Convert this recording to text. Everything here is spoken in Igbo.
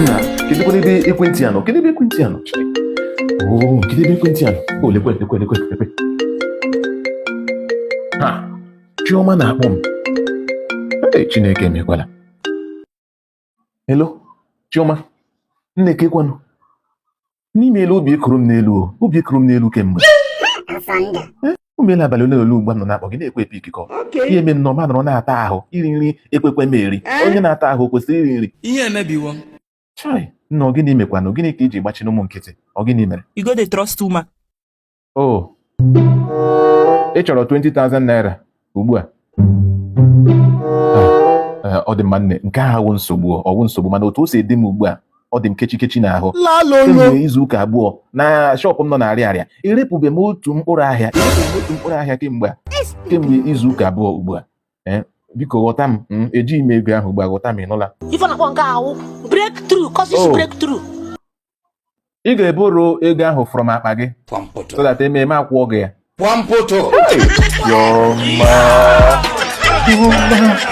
Nna, kedụkwanụ ebe ekwentị a nọ? Kedu ebe ekwentị a nọ? Oo, kedu ebe ekwentị a nọ? O, lekwe, lekwe, lekwe, lekwe. Ha, Chioma na-akpọ m. Ee, Chineke emekwala. Hello, Chioma. Nne, kekwanụ. N'ime elu obi ekoro m n'elu o. Obi ekoro m n'elu kemgbe. O meela abalị ole na ole ugbu a m nọ na-akpọ gị na-ekwe epick call. Ihe eme nnọọ ma nọrọ na-ata ahụ iri nri ekwekwe m eri. Onye na-ata ahụ o kwesịrị iri nri? Ihe emebiwo. Chai, nna, ọ gịnị mekwanụ? Gịnị ka iji gbachiri ụmụ nkịtị? Ọ gịnị mere? You go dey trust woman. O ị chọrọ 20,000 naira ugbu a? Ah, eh, ọ dị mma nne, nke ahụ awụ nsogbu, ọ wụ nsogbu, mana otu o si dị m ugbu a, ọ dị m kechi kechi n'ahụ kemgbe izu ụka 2 na shop m nọ na-arịa arịa. Erepụbe m otu mkpụrụ ahịa, erepụbe m otu mkpụrụ ahịa kemgbe a, kemgbe izu ụka 2 ugbu a. Eh, biko ghọta m, ejighị m ego ahụ ugbu a, ghọta m, ịnụla? Ife na-akpọ nke ahụ breakthrough causes Oh. breakthrough. Ị ga-eboro ego ahụ from akpa gị so that eme eme akwụọ gị ya. Kwampoto. Chioma. Chioma.